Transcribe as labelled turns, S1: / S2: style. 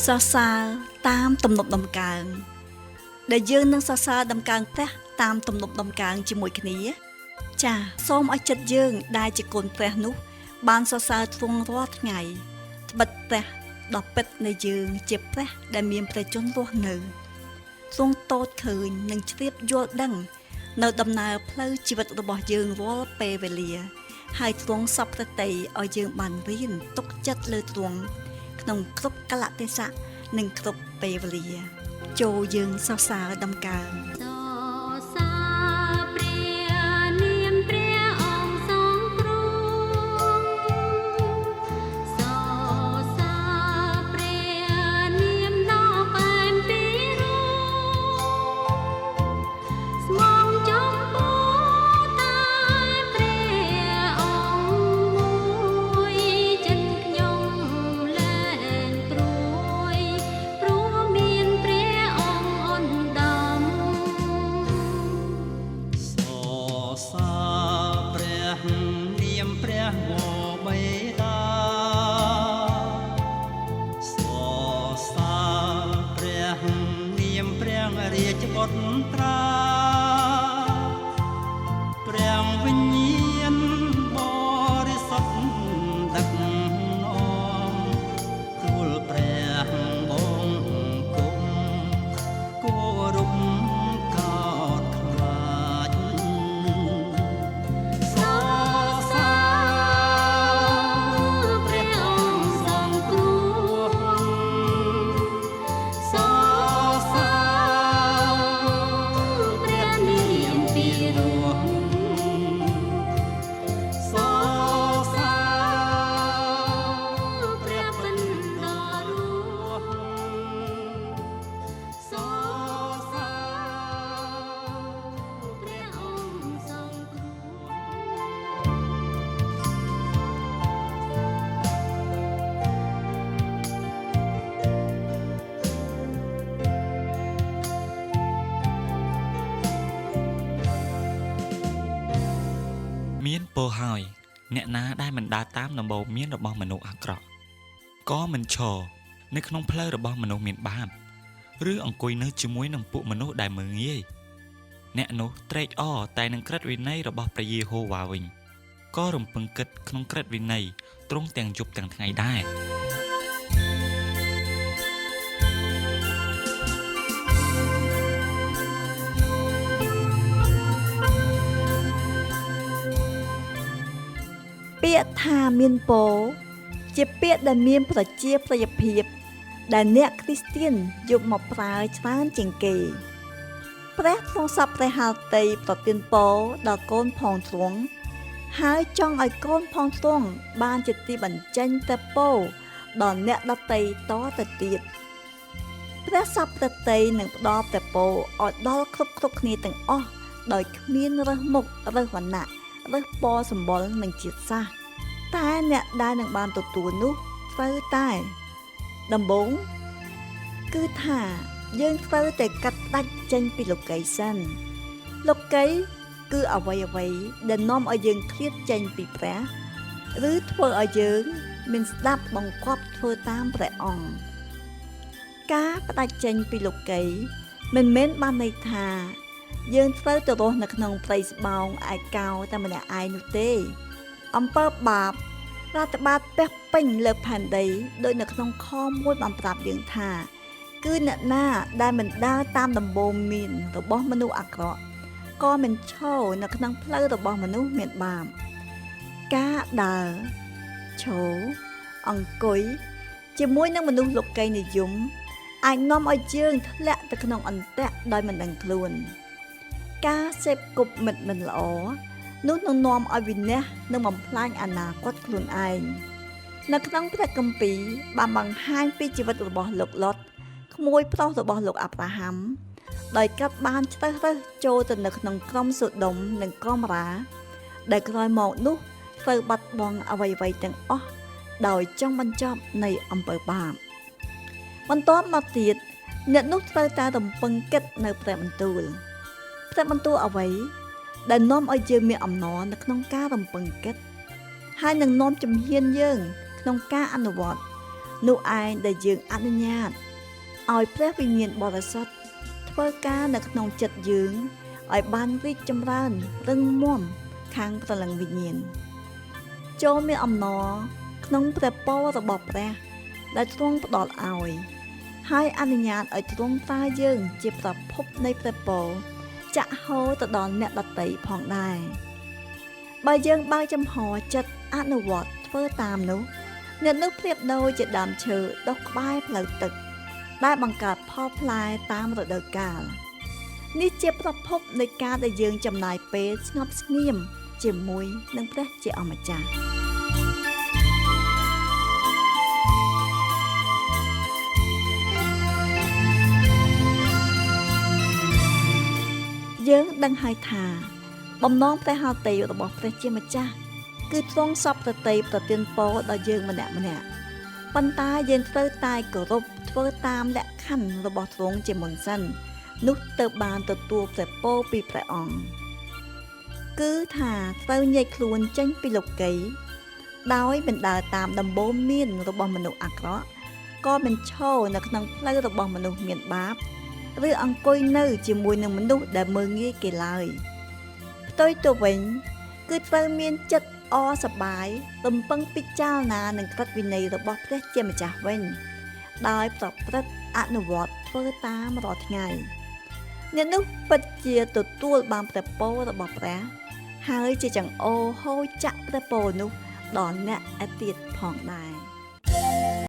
S1: សរសើរតាមទំនប់ដំកើងដែលយើងនឹងសរសើរដំកើងព្រះតាមទំនប់ដំកើងជាមួយគ្នា ចាសសូមឲ្យចិត្តយើងដែលជាកូនព្រះនោះ បានសរសើរទ្រង់រាល់ថ្ងៃត្បិតព្រះដ៏ពិតនៃយើងជាព្រះដែលមានព្រះជន្មរស់នៅទ្រង់តូចឃើញនិងជ្រាបយល់ដឹង នៅដំណើរផ្លូវជីវិតរបស់យើងរាល់ពេលវេលា ហើយទ្រង់សពប្រតិឲ្យយើងបានរៀនទុកចិត្តលើទ្រង់ក្នុងគ្រប់កលៈទេសៈនិងគ្រប់ពេលវេលា ចូលយើងសរសើរដំកើង
S2: សរសើរព្រះនាមព្រះអង្គសង្គ្រោះសរសើរព្រះនាមដ៏កែមពីរោះស្មងចំពោះតែព្រះអង្គមួយចិត្តខ្ញុំលែងព្រួយព្រោះមានព្រះអង្គអណ្ដាម
S3: សរសើរព្រះនាមព្រះវរបិតាសរសើរព្រះនាមព្រះរាជបុត្រាព្រះវិញ្ញាណបរិសុទ្ធដឹកនាំទូលព្រះបង្គំគោរពកោតខ្លាច សរសើរ
S2: ព្រះអង្គសង្គ្រោះសរសើរព្រះនាមពីរោះ
S3: សរសើរ
S2: ព្រះពិនដ៏រស់សរសើរព្រះអង្គសង្គ្រោះ
S4: មានពោលហើយអ្នកណាដែលមិនដើរតាមដំបូន្មានរបស់មនុស្សអាក្រក់ក៏មិនឈរនៅក្នុងផ្លូវរបស់មនុស្សមានបាបឬអង្គុយនៅជាមួយនឹងពួកមនុស្សដែលមើលងាយអ្នកនោះត្រេកអរតែនឹងក្រឹតវិន័យរបស់ព្រះយេហូវ៉ាវិញក៏រំពឹងគិតក្នុងក្រឹតវិន័យទ្រង់ទាំងយប់ទាំងថ្ងៃដែរ
S1: ពាក្យថាមានពរជាពាក្យដែលមានប្រជាប្រិយភាព ដែលអ្នកគ្រីស្ទៀនយកមកប្រើច្រើនជាងគេ ព្រះទ្រង់សពព្រះហឫទ័យប្រទានពរដល់កូនផងទ្រង់ហើយចង់ឲ្យកូនផងទ្រង់បានជាទីបញ្ចេញព្រះពរដល់អ្នកដទៃតទៅទៀតព្រះសពព្រះទ័យនឹងផ្ដល់ព្រះពរឲ្យដល់គ្រប់គ្រប់គ្នាទាំងអស់ដោយគ្មានរើសមុខរើសវណ្ណៈរើសពណ៌សម្បុរនិងជាតិសាសន៍តែអ្នកដែលនឹងបានទទួលនោះត្រូវតែដំបូងគឺថាយើងត្រូវតែកាត់ផ្ដាច់ចេញពីលោកីយ៍សិនលោកីយ៍គឺអ្វីអ្វីៗដែលនាំឲ្យយើងឃ្លាតចេញពីព្រះឬធ្វើឲ្យយើងមានស្ដាប់បង្គាប់ធ្វើតាមព្រះអង្គការផ្ដាច់ចេញពីលោកីយ៍មិនមែនបានន័យថា យើងត្រូវទៅរស់នៅក្នុងព្រៃស្បោងឯកោតែម្នាក់ឯងនោះទេអំពើបាបរដ្ឋបាលពះពេញលើផែនដីដោយនៅក្នុងខមួយបានប្រាប់យើងថា គឺអ្នកណាដែលមិនដើរតាមដំបូន្មានរបស់មនុស្សអាក្រក់ក៏មិនឈរនៅក្នុងផ្លូវរបស់មនុស្សមានបាបការដើរឈរអង្គុយជាមួយនឹងមនុស្សលោកីយ៍និយមអាចនាំឲ្យយើងធ្លាក់ទៅក្នុងអន្ទាក់ដោយមិនដឹងខ្លួន ការសេពគប់មិត្តមិនល្អនោះនឹងនាំឲ្យវិនាសនិងបំផ្លាញអនាគតខ្លួនឯងនៅក្នុងព្រះគម្ពីរបានបង្ហាញពីជីវិតរបស់លោកលុតក្មួយប្រុសរបស់លោកអាប់រ៉ាហាំដោយកាត់បានជ្រើសរើសចូលទៅនៅក្នុងក្រុមសូដុំនិងកមរាដែលក្រោយមកនោះត្រូវបាត់បង់អ្វីៗទាំងអស់ដោយចង់បញ្ចប់នៃអំពើបាបបន្ទាប់មកទៀតអ្នកនោះត្រូវតែរំពឹងគិតនៅព្រះបន្ទូល ព្រះបន្ទូលអ្វីដែលនាំឲ្យយើងមានអំណរនៅក្នុងការរំពឹងគិតហើយនឹងនាំជំហានយើងក្នុងការអនុវត្ត នោះឯងដែលយើងអនុញ្ញាតឲ្យព្រះវិញ្ញាណបរិសុទ្ធធ្វើការនៅក្នុងចិត្តយើងឲ្យបានរីកចម្រើនរឹងមាំខាងព្រលឹងវិញ្ញាណចូលមានអំណរក្នុងព្រះពររបស់ព្រះដែលទ្រង់ផ្ដល់ឲ្យហើយអនុញ្ញាតឲ្យទ្រង់ប្រើយើងជាប្រភពនៃព្រះពរចាក់ហូរទៅដល់អ្នកដទៃផងដែរបើយើងបើកចំហចិត្តអនុវត្តធ្វើតាមនោះអ្នកនោះប្រៀបដូចជាដើមឈើដុះក្បែរផ្លូវទឹកដែលបង្កើតផលផ្លែតាមរដូវកាលនេះជាប្រភពនៃការដែលយើងចំណាយពេលស្ងប់ស្ងៀមជាមួយនឹងព្រះជាអម្ចាស់យើងដឹងហើយថាបំណងព្រះហឫទ័យរបស់ព្រះជាម្ចាស់គឺទ្រង់សព្វព្រះទ័យប្រទានពរដល់យើងម្នាក់ៗប៉ុន្តែយើងត្រូវតែគោរពធ្វើតាមលក្ខខណ្ឌរបស់ទ្រង់ជាមុនសិននោះទៅបានទទួលព្រះពរពីព្រះអង្គគឺថាត្រូវញែកខ្លួនចេញពីលោកីដោយមិនដើរតាមដំបូន្មានរបស់មនុស្សអាក្រក់ក៏មិនឈរនៅក្នុងផ្លូវរបស់មនុស្សមានបាបឬអង្គុយនៅជាមួយនឹងមនុស្សដែលមើលងាយគេឡើយផ្ទុយទៅវិញគឺត្រូវមានចិត្តអសប្បាយរំពឹងពិចារណានឹងក្រឹតវិន័យរបស់ព្រះជាម្ចាស់វិញដោយប្រព្រឹត្តអនុវត្តធ្វើតាមរាល់ថ្ងៃអ្នកនោះពិតជាទទួលបានព្រះពររបស់ព្រះហើយជាចង្អុលហូរចាក់ព្រះពរនោះដល់អ្នកឯទៀតផងដែរ។